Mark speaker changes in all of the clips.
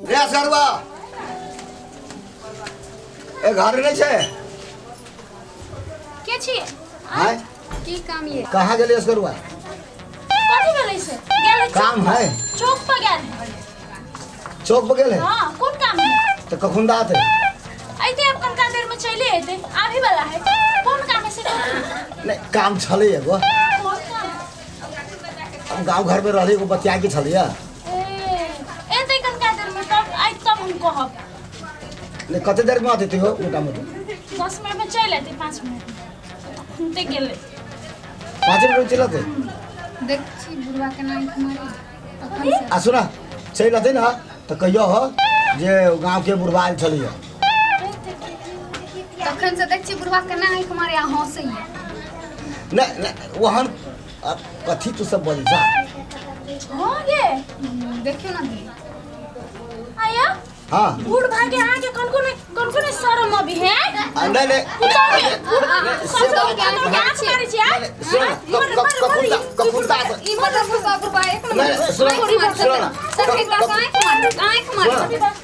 Speaker 1: रे असगरवा, ए घर नहीं छे?
Speaker 2: के छी?
Speaker 1: आय?
Speaker 3: की काम ये?
Speaker 1: कहाँ गेले असगरवा?
Speaker 2: कथी भेलै से? गेल
Speaker 1: काम है।
Speaker 2: चौक पर गेल।
Speaker 1: चौक पर गेल है?
Speaker 2: हाँ, कोन काम है?
Speaker 1: तो कखुन दात है?
Speaker 2: अइते अब कनका देर में चले अइते, आभी वाला है। कोन काम है से?
Speaker 1: नहीं, काम छले एगो।
Speaker 2: कोन काम?
Speaker 1: हम गांव घर में रहली, एगो बतिया के छलिया।
Speaker 2: ए एते कनका देर में तब आई, तब हम कहब।
Speaker 1: नहीं, कते देर में आते हो मोटा मोटी?
Speaker 2: 10 मिनट में चल अइते, 5 मिनट में तो खुनते गेलै।
Speaker 1: 5 मिनट में चलते?
Speaker 3: देख छी बुढ़वा के नाम मारे तखन से।
Speaker 1: आ सुना, चलि अतै ना तऽ कहियो हो जे गांव के बुढ़वा आयल छलैया।
Speaker 3: तखन से देख छी बुढ़वा के नाम आँखि मारे आ हँसैया।
Speaker 1: नहीं नहीं, ओहन अब कथी तू सब बजै छा?
Speaker 2: हो गे।
Speaker 3: देखियो ना दी।
Speaker 2: आया?
Speaker 1: हाँ।
Speaker 2: बूढ़ भागे अहाँके कनको ने कनको ने शरम अभी है?
Speaker 1: आ, नहीं नहीं,
Speaker 2: पुतौह के बूढ़
Speaker 1: से
Speaker 2: ससुर
Speaker 1: बात
Speaker 2: के पुतौह के आँख मारै छी, आँय?
Speaker 1: नहीं, सुनो ना, कखुनता कखुनता
Speaker 3: ई मतलब बुढ़वा बुढ़वा एक नंबर।
Speaker 1: नहीं, सुनो ना,
Speaker 3: आँखि मारै
Speaker 1: सुनो ना।
Speaker 3: तखन तऽ आँखि मारै, आँखि मारै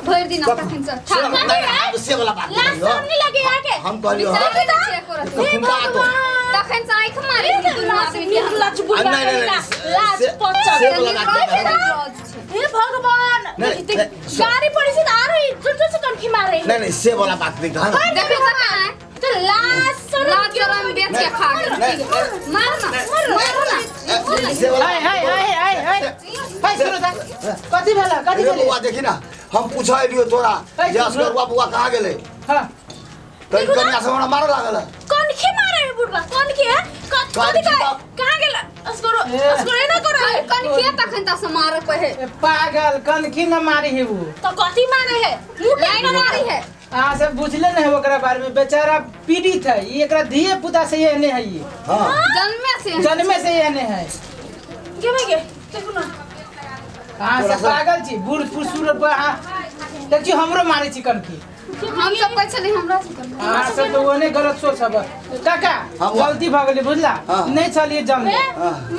Speaker 3: भरि दिन तखन से।
Speaker 1: सुनो ना, नहीं, नहीं, आब से वाला बात
Speaker 2: लाज
Speaker 1: नहीं हो।
Speaker 2: शरम नहीं लगे अहाँके?
Speaker 1: हम कहलियो
Speaker 3: विचार नहि छै एको रत्ती।
Speaker 1: कखुनता तो
Speaker 3: तखन से आँखि मारै छै दुनू आदमी के।
Speaker 2: निर्लज्ज बुढ़वा
Speaker 1: नहीं, नहीं,
Speaker 2: कनिका,
Speaker 1: नहीं,
Speaker 2: लाज पचल।
Speaker 1: से वाला बात नहीं।
Speaker 3: निर्लज्ज छै।
Speaker 2: हे भगवान,
Speaker 1: नहीं,
Speaker 2: देखी,
Speaker 1: नहीं, सुन।
Speaker 2: गाड़ी पड़ी से आ रही, जोर जोर से कनखी मार रही।
Speaker 1: नहीं नहीं, से वाला बात नहीं कहा ना।
Speaker 3: देखियो तऽ कहाँ
Speaker 2: तो लाज शरम
Speaker 3: लाज शरम बेच के खा गेल।
Speaker 1: नहीं, नहीं,
Speaker 3: मार ना, मार ना।
Speaker 1: से वाला
Speaker 4: हाय हाय हाय हाय हाय हाय, सुनो त, कथी भेला? कथी
Speaker 1: अरे
Speaker 4: भेलै?
Speaker 1: बौआ, देखी ना, हम पूछा एलियो तोरा
Speaker 4: है,
Speaker 1: जे असगरवा बौआ कहाँ गेलै?
Speaker 4: हाँ।
Speaker 1: तऽ कनिया से हमरा मारऽ लागल है।
Speaker 2: कनखी मारे है बुढ़वा, कनखी है? कथी
Speaker 1: कनखी
Speaker 2: कहे?
Speaker 1: बाप।
Speaker 2: कहाँ गेल? असगरो
Speaker 4: ए।
Speaker 2: असगरो एना करो है।
Speaker 3: कनखिए तखन तऽ से मारऽ पहे।
Speaker 4: ए, पागल, कनखी न मारी है वो।
Speaker 2: तो कथी मारे है? मुँह
Speaker 3: लाइन
Speaker 2: पे
Speaker 3: मारी है।
Speaker 4: अहाँ सब बुझले नहीं ओकरा बारे में, बेचारा पीड़ित है ये, एकरा धिये पुता से एहने है ये।
Speaker 1: हाँ।
Speaker 3: जन्मे से।
Speaker 4: जन्मे से एहने है।
Speaker 2: के भाई के? देखू ना।
Speaker 4: अहाँ सब पागल छी, बूढ़ पुसुर पर अहाँ देखियो हमरो मारे छी कनखी।
Speaker 3: हम सब कहै छली हमरा से कनखी।
Speaker 4: अहाँ सब तऽ ओहने गलत सोच हब काका।
Speaker 1: हाँ, बुआ।
Speaker 4: गलती भऽ गेलै बुझला?
Speaker 1: हाँ।
Speaker 4: नहीं छलियै जमले।
Speaker 2: ए,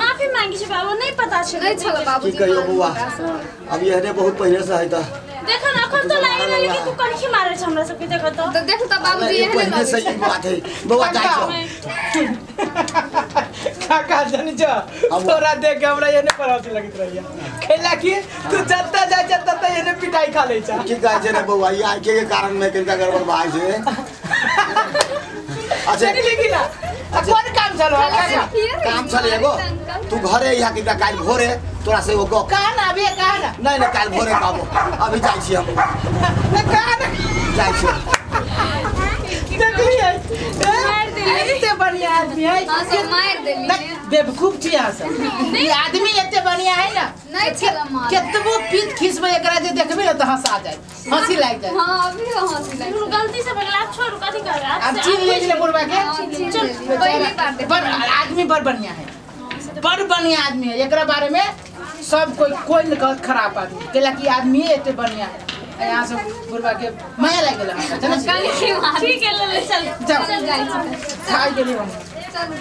Speaker 2: माफी मांगी छी बाबू, नहीं पता छै।
Speaker 3: नहि छल
Speaker 1: की
Speaker 3: बाबूजी।
Speaker 1: कहियो बौआ, अब एहने बहुत पहिने से है तऽ
Speaker 2: देखो ना, अखन तो लागे रहले कि तू कनखी मारे छै हमरा सबके, देखो तो।
Speaker 3: तऽ देख तऽ बाबूजी
Speaker 1: ई
Speaker 3: एहने
Speaker 1: पहिने से
Speaker 3: लगै
Speaker 1: ई
Speaker 3: छै।
Speaker 1: बात है बौआ, जाइ छौ।
Speaker 4: काका जानी छ,
Speaker 1: हाँ, बुआ।
Speaker 4: तोरा देख के हमरा एहने पर हंसी लगैत रहैया, खेला कि तू जतऽ जाइ छ ततऽ एहने पिटाई खा लै छ।
Speaker 1: की कहै छै रे बौआ, ई आँखे के कारण में कनिका गड़बड़ भए छै। अच्छा।
Speaker 4: जानि लेकिन ना आ कोन काम छलो काका?
Speaker 1: काम छलै एगो, तू घरे यहाँ कनिका, काल्हि भोरे तोरा से एगो गप।
Speaker 4: कहा ना, अभी कहा ना।
Speaker 1: नहीं नहीं, काल्हि भोरे कहबो, अभी जाइ छी हम।
Speaker 4: ना, कहा ना।
Speaker 1: जाइ छी।
Speaker 4: देखलियै, एते बढ़िया आदमी है।
Speaker 3: हाँ, सब मारि देली।
Speaker 4: ना, बेवकूफ छी अहाँ सब, ई आदमी एते बढ़िया है ना।
Speaker 3: नहि छल मार।
Speaker 4: केतबो पीत खींचबै एकरा जे देखबै ना तऽ हंसा जाए, हंसी लागि जाए।
Speaker 3: हाँ, अभी हंसी लागि
Speaker 2: दुनू गलती से बगला, छोड़ू, कथी करबै
Speaker 4: आब चिन्ह ले गेलै बुढ़वा के।
Speaker 3: हाँ, चिन्ह लेली। पहिली बार देख।
Speaker 4: बड़ आदमी, बड़ बढ़िया है, बड़ बढ़िया आदमी है। एकरा बारे में सब कोई कोई नहीं कहत खराब आदमी, कैला कि आदमी एते बढ़िया है। आ यहाँ से बुढ़वा के माया लागि गेल हमरा, जानै छी?
Speaker 3: कनखी मार।
Speaker 2: ठीक है, ले ले चल।
Speaker 4: जाओ।
Speaker 3: चल जाइ छी।
Speaker 4: खाइ गेली हम।
Speaker 3: चलू।